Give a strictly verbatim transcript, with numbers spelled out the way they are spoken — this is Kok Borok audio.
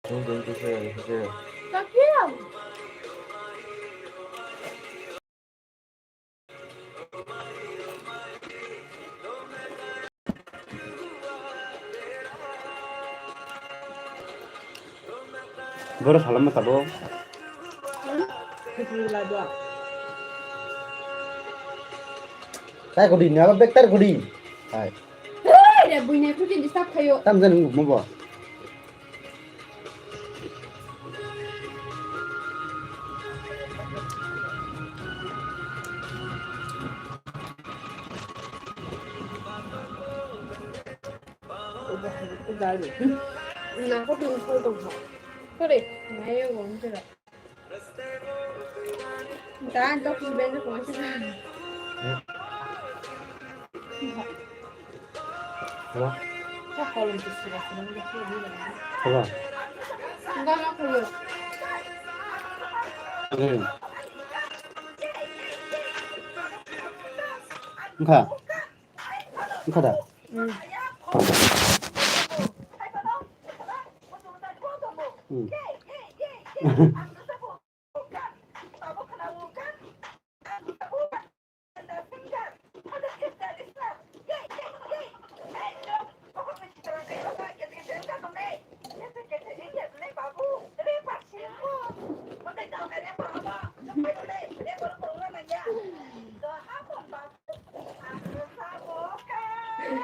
Boro salam ma tabuk. Tai kodi ni aba bek tar kodi. Hai. Hei, re buine kucing disturb khayo. Tam jan ngu mo bo. Nako tong kha. Kore, nayo gong jera. Dan to ki ben ko se. Hello. Hello. Hello. Wngkha. Wngkha da? Mm. Mm.